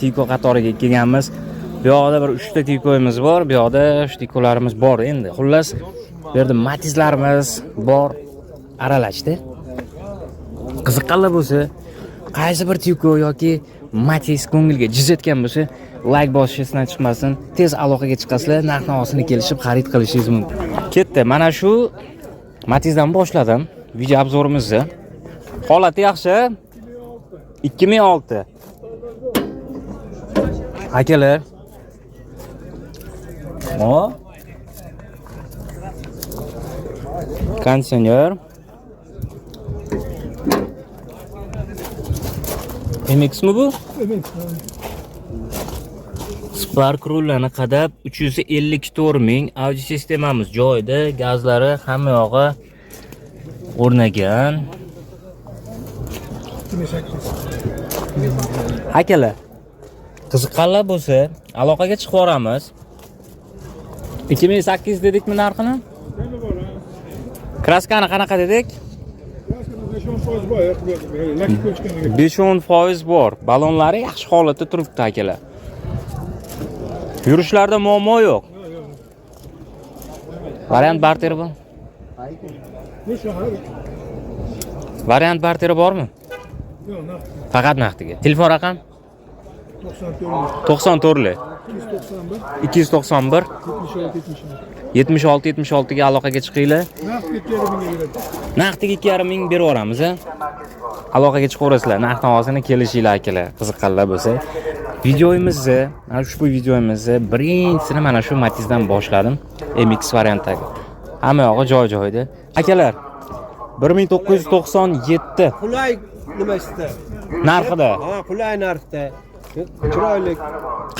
Tiko qatoriga kelganmiz. Bu yoqda bir 3 ta Tiko'miz bor, bu yoqda shu Tikolarimiz bor endi. Xullas, bu yerda Matizlarimiz bor, aralashdi. Qiziqqanlar bo'lsa, qaysi bir Tiko yoki Matiz ko'ngilga jiz etgan bo'lsa, like bosish esdan chiqmasin. Tez aloqaga chiqasizlar, narx-navosini kelishib xarid qilishingiz mumkin. Ketdi. Mana shu Matizdan boshladim video обзор imizni. Holati yaxshi. 2006. Akalar. O. Konditsioner. MXmi bu? Spark rullarni qadab 354 ming. Audio sistemamiz joyida, gazlari hamma yog'i o'rnagan. Akalar, qiziqqanlar bo'lsa, aloqaga chiqib yuboramiz. 2800 dedikmi narxini? Kraskani qanaqa dedik? 5-10% bor. Balonlari yaxshi holatda turibdi akalar. Yurishlarda muammo yo'q. Variant barteri bor. Variant barteri bormi? Faqat naqdiga. Telefon raqam 94 291 76 76 ga aloqaga chiqinglar. Naqdiga 2,5 ming berib yuboramiz, a? Aloqaga chiqaverasizlar. Narx navosini kelishinglar akalar, qiziqqanlar bo'lsa. Videomizni, mana ushbu videomizni birinchisini mana shu Matizdan boshladim. MX variantdagi. Hamma yog'i joy-joyida. Akalar, 1997 Qulay nimasida? narxida. Ha, qulay narxda. Chiroyli.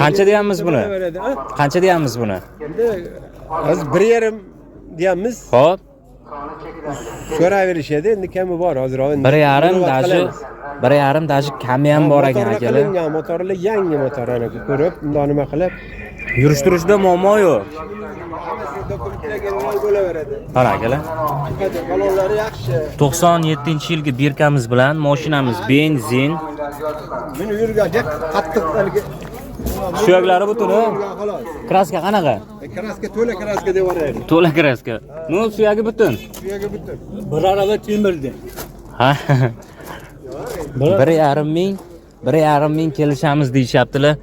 Qancha deyapmiz buni? Beradi, ha? Qancha deyapmiz buni? Endi hozir 1,5 deyapmiz. Xo'p, So'raverishadi. Endi kami bor hozir. Endi 1,5 muruvvat даже qilamiz. 1,5 даже kami ham bor ekan Motorlar akalar. qilingan, motorlar yangi motor ana ko'rib, bundoq nima qilib. Yurish turishda muammo yo'q. Hammasi dokumentlarga bo'laveradi. Qara akalar. Chiqadi, balonlari yaxshi. 97-yilgi birkamiz bilan mashinamiz benzin. Buni yurgan qattiq haligi Suyaklari butun, a? Xolos. Kraska qanaqa? Kraska to'la kraska deb yuboraylik. To'la kraska. Ну, suyagi butun. Suyagi butun. Bir araba temirdi. Ha. 1,5 ming, 1,5 ming kelishamiz deyishyaptilar.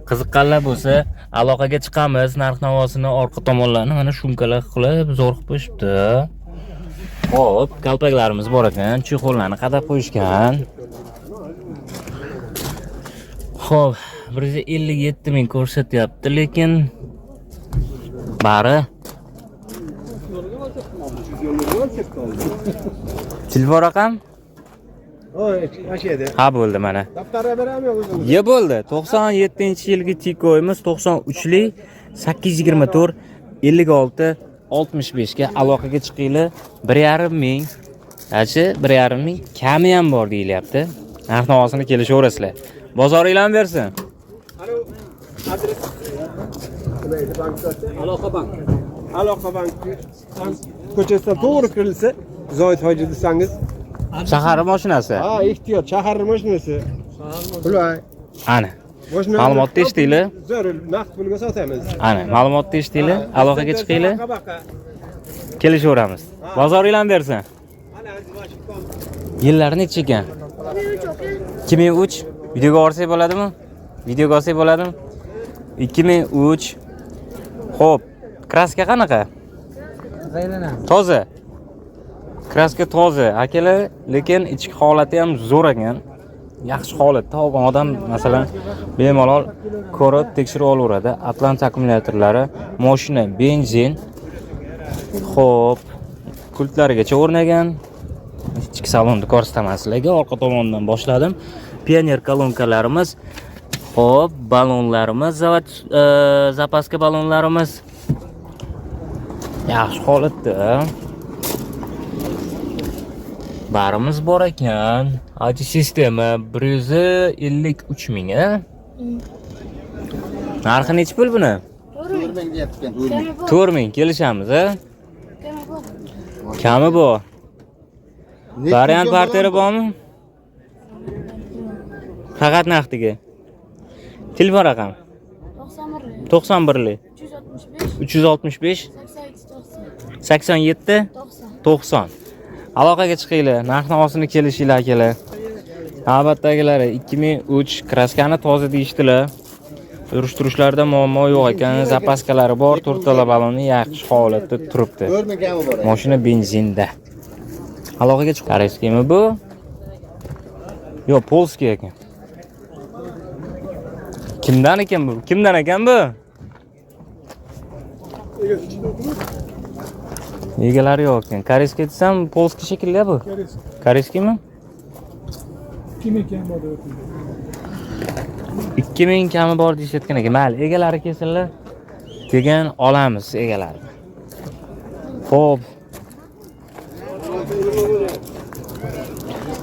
Qiziqqanlar bo'lsa, aloqaga chiqamiz. Narx-navosini orqa tomonlarini mana shumkalar qilib zo'r qilib qo'yishibdi. Xo'p, kalpaklarimiz bor ekan, chexollarni qadab qo'yishgan. Xo'p, 157 ming ko'rsatyapti, lekin bari telefon raqam? O'sha yerda. Ha, bo'ldi mana. Daftarga beramiz o'zimiz. Ye bo'ldi. 97-yilgi Tiko'miz 93lik 824 56 65 ga aloqaga chiqinglar. 1,5 ming. Achi 1,5 ming kami ham bor deyilyapti. Narx-navosini kelishaverasizlar. Bozoringlarni bersin. Ana adres nima edi bankda? Aloqa bank. Aloqa bank ko'chasidan to'g'ri kirilsa, Zoid hoji desangiz, Shahar mashinasi. ha, ehtiyot shahar mashinasi. Qulay. Ana. Mashina Ma'lumotni eshitdinglar? Zo'r naqd pulga sotamiz. Ana, ma'lumotni eshitdinglar? Aloqaga chiqinglar, Baqa baqa. kelishaveramiz. Bozoringlarni bersin. Yillari necha ekan? 2003. Videoga olsak bo'ladimi? Videoga olsak bo'ladimi? 2003. Xo'p, kraska qanaqa? Toza. Kraska toza, akalar, lekin ichki holati ham zo'r ekan. Yaxshi holatda olgan odam masalan bemalol ko'rib tekshirib olaveradi. Atlant akkumulyatorlari, mashina benzin. Xo'p, pultlarigacha o'rnagan. Ichki salonni ko'rsataman sizlarga. Orqa tomondan boshladim. Pioner kolonkalarimiz, xo'p, balonlarimiz, zavod zapaska balonlarimiz yaxshi holatda. Barimiz bor ekan. Audio sistema 153 ming, a? Narxi nechi pul buni? 4 ming kelishamiz, a? Kami bor. Variant barteri bormi? Faqat naqdiga. Telefon raqami? 91 91 365 365 87 90 87 90. Aloqaga chiqinglar, narx navosini kelishinglar akalar. Navbatdagilari 2003 kraskani toza deyishdilar. Yurish turishlarda muammo yo'q ekan, zapaskalari bor, to'rttala baloni yaxshi holatda turibdi. Mashina benzinda. Aloqaga chiq. Koreyskiymi bu? Yo'q, polskiy ekan. Kimdan ekan bu? Kimdan ekan bu? Egalari yo'q ekan. Koreyskiy desam, polskiy shekilli bu. Koreyskiymi? Kim ekan bu deb. 2000 kami bor deyishayotgan ekan. Mayli, egalari kelsinlar. Keyin olamiz egalarini. Xo'p.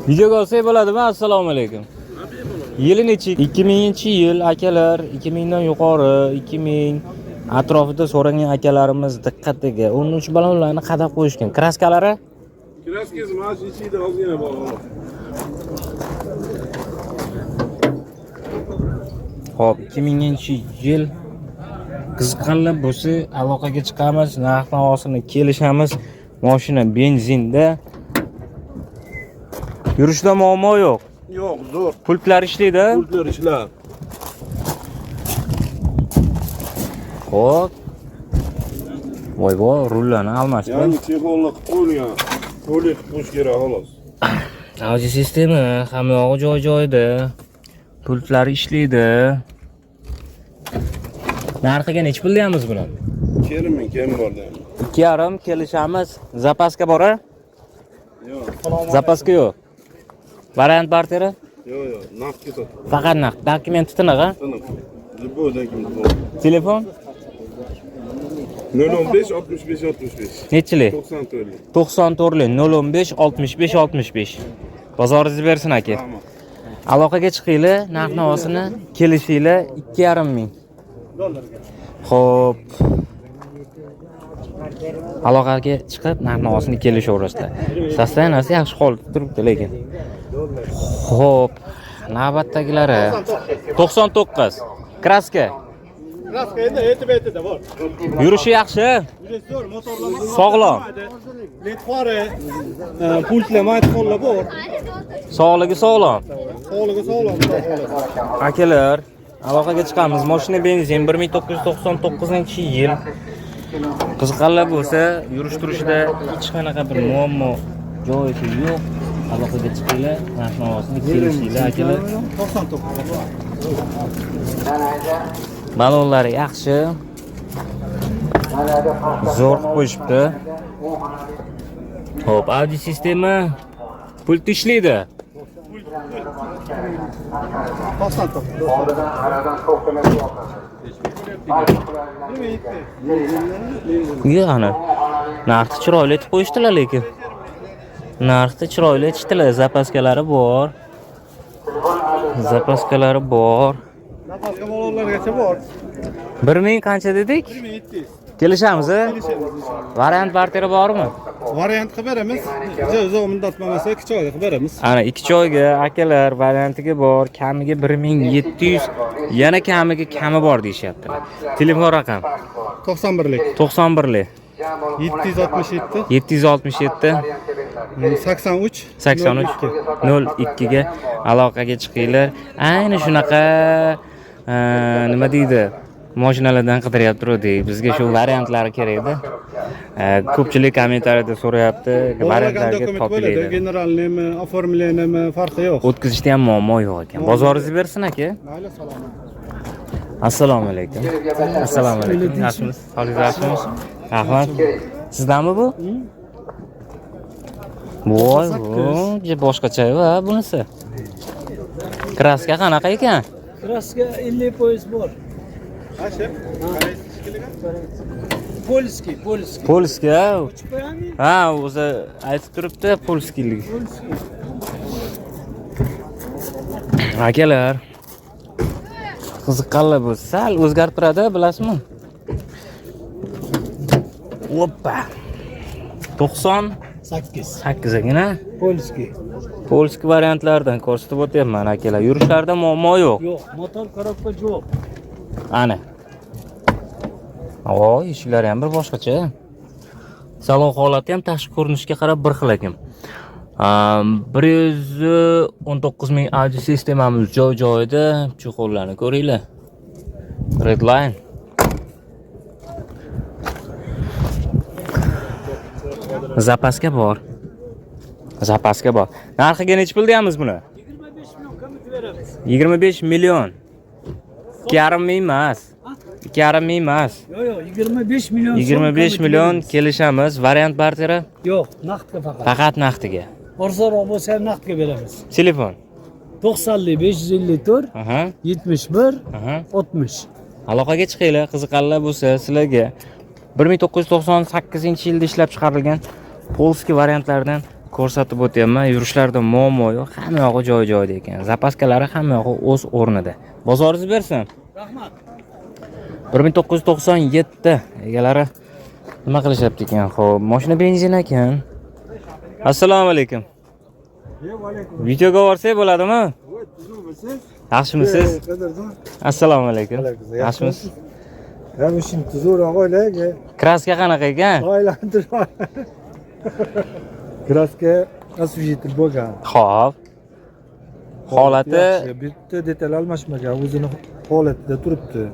Videoga olsak bo'ladimi? Assalomu alaykum. Yili nechi? 2000-yil akalar, 2000 dan yuqori, 2000 atrofida so'ragan akalarimiz diqqatiga 13 ballonlarni qadab qo'yishgan. Kraskalari? Kraskasi mana shu ichida ozgina bor. Xo'p, 2000-yil qiziqqanlar bo'lsa aloqaga chiqamiz, narx navosini kelishamiz. Mashina benzinda. Yurishda muammo yo'q. Yo'q, zo'r. Pultlar ishlaydi. Pultlar ishlar. Xo'p. Voy voy, rullarni almashdi. Yangi chexolni qilib qo'yilgan. To'liq qilib qo'yish kerak xolos. Audio sistema hamma yog'i joy-joyida. Pultlar ishlaydi. Narxiga nechi pul deyamiz buni? 2,5 kam bor deyman. 2,5 kelishamiz. Zapaska bor a? Yo'q, Zapaska yo'q. Variant barteri? yo'q, yo'q, naqd ketadi. Faqat naqd. Dokumenti tiniq a? Tiniq. Любой dokument bor. Telefon 015 65 65. nechilik? 94. 94 015 65 65. Bozoringizni bersin aka. Tamam. Aloqaga chiqinglar, narx navosini kelishinglar 2,5 ming. Xo'p. Aloqaga chiqib narx navosini kelishaverasizlar. Sostoyanasi yaxshi holatda turibdi lekin. Xo'p, navbatdagilari 99. Kraska. Kraska endi etib etida bor. Yurishi yaxshi, Yurish zo'r, motorlar sog'lom. Led fari, pultlar, maytqollar bor. Sog'ligi sog'lom. Sog'lig'i sog'lom, xudo xohlasa. Akalar, aloqaga chiqamiz. Mashina benzin 1999-yil. Qiziqqanlar bo'lsa, yurish turishida hech qanaqa bir muammo joyida yo'q. Aloqaga chiqinglar, narx navosini kelishinglar akalar. 99. Balonlari yaxshi. Zo'r qilib qo'yishibdi. Xo'p, audio sistema pult ishlaydi. 99. Yo'q, ana. Narxni chiroyli etib qo'yishdilar lekin. Narxni chiroyli etishdilar, zapaskalari bor. Zapaskalari bor. Zapaska balonlargacha bor. 1000 qancha dedik? 1700. Kelishamiz, a? Variant barteri bormi? Variant qilib beramiz. Juda uzoq muddat bo'lmasa, ikki oyda qilib beramiz. Ana 2 oyga akalar variantiga bor, kamiga 1700, yana kamiga kami bor deyishyaptilar. Telefon raqam 91lik 91 767 767 83 83 02 ga aloqaga chiqinglar. Ayni shunaqa nima deydi? Mashinalardan qidiryapti turdik. Bizga shu variantlari kerak edi. Ko'pchilik kommentariyada so'rayapti, Bolalarga variantlarga dokument bo'ladi, topiladi. generalnimi, оформленными farqi yo'q. O'tkazishda ham muammo yo'q ekan. Bozoringizni bersin aka. Mayli, salomat. Assalomu alaykum. Assalomu alaykum. Yaxshimisiz? Sog'ligingiz yaxshimi? Rahmat. Sizdanmi bu? Voy, bu boshqacha va bunisi. Kraska qanaqa ekan? Kraska 50% bor. Polskiy, polskiy. Polskiy, ha? Qo'yami? Ha, o'zi aytib turibdi polskiylik. Akalar, qiziqqanlar bo'lsa, sal o'zgarib turadi, bilasizmi? Oppa. 98 8. ekan, ha? Polskiy. Польский variantlardan ko'rsatib o'tyapman akalar. Yurishlarda muammo yo'q. Yo'q, motor коробка yo'q. Ana. O, eshiklari ham bir boshqacha. Salon holati ham tashqi ko'rinishga qarab bir xil ekan. 119 ming audio sistemamiz joy-joyida. Чехол larni ko'ringlar. Redline. Запаска bor. Запаска bor. Narxiga nechi pul deyamiz buni? 25 million ko'mib beramiz. 25 million. 2,5 ming emas. 2,5 ming emas. Yo'q, yo'q, 25 million. so'm 25 ko'mib million beramiz. kelishamiz. Variant barteri Yo'q, naqdga faqat. faqat naqdiga. Arzonroq bo'lsa ham naqdga beramiz. Telefon. 90 554 Aha, 71 aha. 60. Aloqaga chiqinglar, qiziqarlar bo'lsa sizlarga. 1998-yilda ishlab chiqarilgan польский variantlardan ko'rsatib o'tyapman. Yurishlarda muammo yo'q, hamma yog'i joy-joyida ekan. Запаска lari hamma yog'i o'z o'rnida. Bozoringiz bersin. Rahmat. 1997 egalari nima qilishyapti ekan? Xo'p, mashina benzin ekan. Assalomu alaykum. Videoga borsak bo'ladimi? Yaxshimisiz? Assalomu alaykum. Yaxshimisiz? Ham tuzukroq o'ylaylik. Краска qanaqa ekan? Aylantir. Краска освежитель bo'lgan. Xo'p. Holati, Yaxshi, bitta detal almashmagan, o'zini holatida turibdi.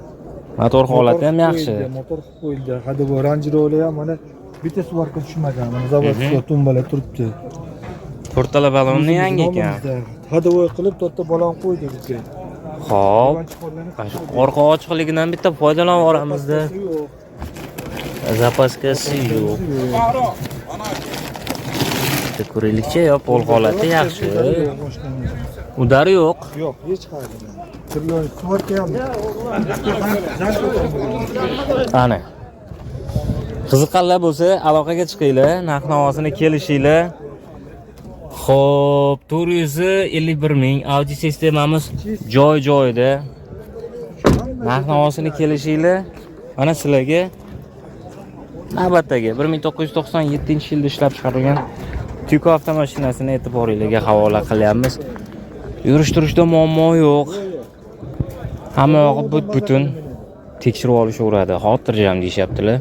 Motor holati ham Motor yaxshi. qo'yildi, motor qilib qo'yildi. Ходовой Range ham mana bitta сварка tushmagan. Mana заводской tumbalar turibdi. To'rttala balonni yangi ekan. Ходовой qilib to'rtta balon qo'ydik bizga. Xo'p. Chiqarlarni Mana shu orqa ochiqligidan bitta foydalanib yuboramizda. yo'q. Запаска si yo'q. Bitta ko'raylikchi, yo pol holati yaxshi. Yo'q, mashinani. Удар i yo'q. Yo'q, hech qayerda. Turli сварка ham. Ana. Qiziqqanlar bo'lsa aloqaga chiqinglar, narx navosini kelishinglar. Xo'p, 451 ming Audi sistemamiz joy-joyida. Narx navosini kelishinglar. Mana sizlarga navbatdagi 1997-yilda ishlab chiqarilgan Tico avtomashinasini e'tiboringizga havola qilyapmiz. Yurish turishda muammo yo'q. Hamma yog'i but-butun. Tekshirib olishaveradi, xotirjam deyishyaptilar.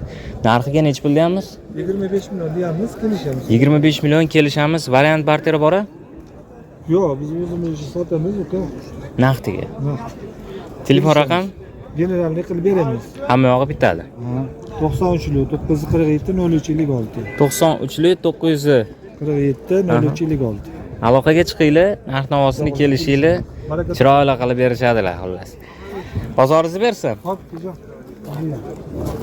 Narxiga nechi pul deyapmiz? 25 million deyamiz, kelishamiz. 25 million kelishamiz. Variant barteri bor? Yo'q, biz o'zimiz sotamiz, uka. Naqdiga. Naqd. Telefon raqam Generalniy qilib beramiz. hamma yog'i bitadi. Ha, 93 947 0356. 93 900 47 0356. Aloqaga chiqinglar, narx navosini kelishinglar, Baraka chiroyli qilib berishadilar xullas. Bozoringizni bersin. Hop, tezroq.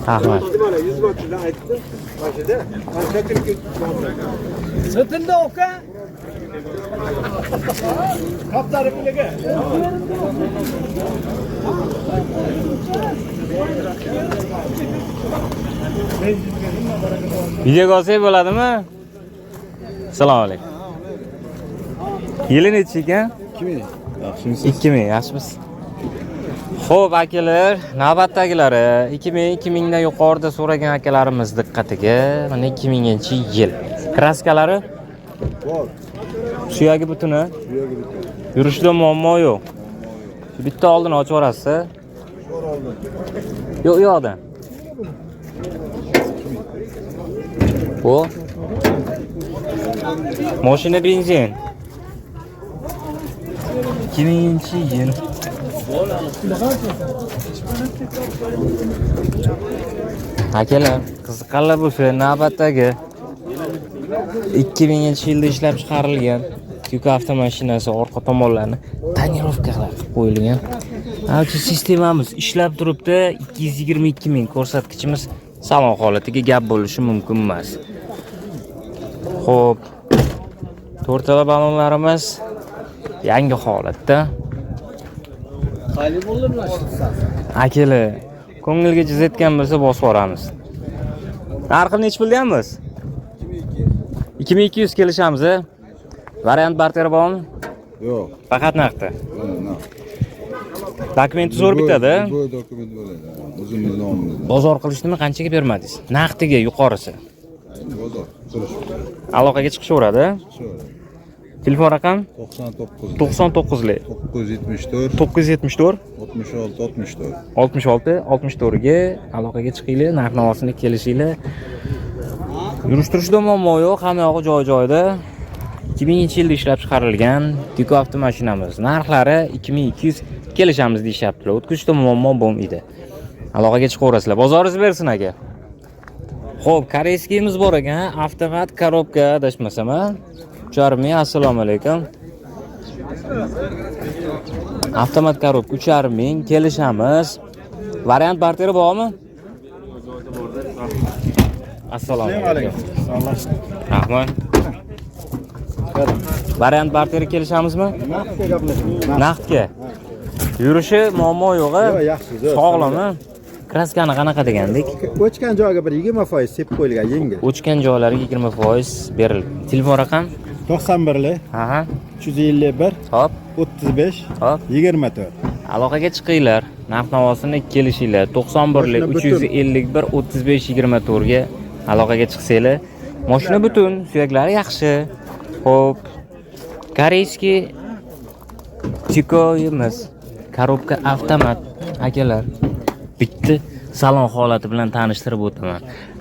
Rahmat. Mana 100 martadan aytdim. Mashida. Sotildi aka. Kaptari pulga. Videoga olsak bo'ladimi? Assalomu alaykum. Yili nechi ekan? 2000. Yaxshimisiz? 2000, yaxshimisiz? Xo'p, akalar, navbatdagilari 2000, 2000 dan yuqorida so'ragan akalarimiz diqqatiga, mana 2000-yil. Краска lari Bor. suyagi butuni, Suyagi butun. yurishda muammo yo'q. Bitta oldini ochib yuborasiz. Yo'q, u yoqdan. Bu mashina benzin. 2000-yil. Akalar, qiziqqanlar bo'lsa, navbatdagi 2000-yilda ishlab chiqarilgan yuk avtomashinasi orqa tomonlarini тонировка qilib qo'yilgan. Audio sistemamiz ishlab turibdi, 222 ming ko'rsatkichimiz salon holatiga gap bo'lishi mumkin emas. Xo'p, to'rtala balonlarimiz yangi holatda. Qayli bo'ldimi? Akalar, ko'ngilga jiz etgan bo'lsa bosib yuboramiz. Narxi nechi pul deyapmiz? 2200 kelishamiz, a? Variant barter bormi? Yo'q. Faqat naqdda. Naqd. Dokumenti zo'r bitadi. Bu dokument bo'ladi. O'zimiz nomimizda. Bozor qilishnimi qanchaga bermadingiz? Naqdiga yuqorisi. Endi bozor qilish. Aloqaga chiqishaveradi. Shu. Telefon raqam 99 99 lik 974 974 66 64. 66 64 ga aloqaga chiqinglar, narx navosini kelishinglar. Yurish turishda muammo yo'q, hamma yog'i joy joyida. 2000-yilda ishlab chiqarilgan Tico avtomashinamiz. Narxlari 2200, kelishamiz deyishyaptilar. O'tkazishda muammo bo'lmaydi. Aloqaga chiqaverasizlar. Bozoringiz bersin, aka. Xo'p, корейский imiz bor ekan, avtomat коробка, adashmasam, a? 3,5 ming. Assalomu alaykum. Avtomat коробка 3,5 ming, kelishamiz. Variant barteri bormi? Assalomu alaykum. Rahmat. Variant barteri kelishamizmi? Naqdga. Yurishi muammo yo'q, a? Yo'q, yaxshi, zo'r. Sog'lom, a? Краска ni qanaqa degandik? O'chgan joyiga bir 20% sepib qo'yilgan, yengil. O'chgan joylariga 20% berildi. Telefon raqam? 91 Aha. 351 35 24. Aloqaga chiqinglar. Narx navosini kelishinglar. 91 Mashina butun. 351 35 24 ga aloqaga chiqsanglar. Mashina butun, suyaklari yaxshi. Xo'p. Корейский Tico'yimiz. Коробка avtomat, akalar. Bitta salon holati bilan tanishtirib o'taman.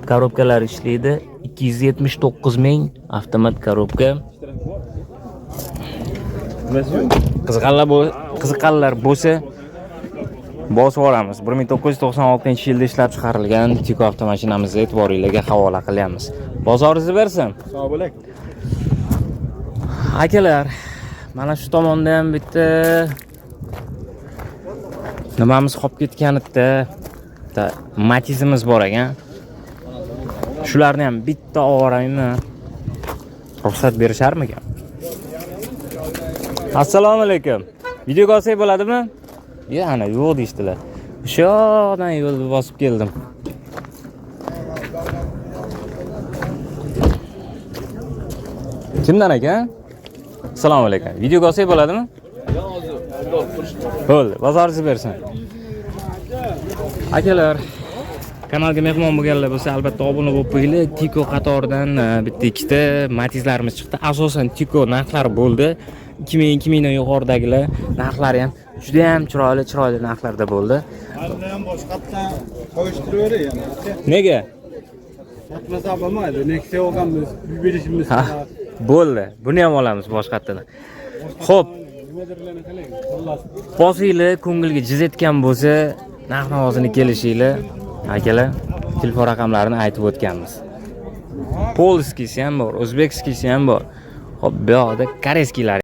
Коробка lar ishlaydi. 279 ming, avtomat коробка. Qiziqqanlar bo'lsa bosib yuboramiz. 1996-yilda ishlab chiqarilgan Tico avtomashinamizni e'tiboringlarga havola qilyapmiz. Bozoringizni bersin. Sog' bo'ling. Akalar, mana shu tomonda ham bitta nimamiz qolib ketganida, bitta Matizimiz bor ekan. Shularni ham bitta olvoraymi? Ruxsat berisharmikan? Assalomu alaykum. Videoga olsak bo'ladimi? Ya, ana yo'q deyishdilar. O'sha yoqdan yo'lni bosib keldim. Kimdan aka? Assalomu alaykum. Videoga olsak bo'ladimi? Bo'ldi, bozoringizni bersin. Akalar, kanalga mehmon bo'lganlar bo'lsa, albatta obuna bo'lib qo'yinglar. Tico qatoridan bitta ikkita Matizlarimiz chiqdi. Asosan Tico narxlari bo'ldi. 2000 2000 dan yuqoridagilar narxlari ham juda ham chiroyli chiroyli narxlarda bo'ldi. Hali ham boshqatdan qo'yishtirib yana. Nega? Sotmasa bo'lmaydi. Nexia olganmiz, berishimiz. Ha, bo'ldi. Buni ham olamiz boshqatdan. Xo'p, Nimadirlarni qiling. Xullas. bosinglar, ko'ngilga jiz etgan bo'lsa, narx navosini kelishinglar. Akalar, telefon raqamlarini aytib o'tganmiz. Польский si ham bor, узбекский si ham bor. Xo'p, bu yoqda корейский lar.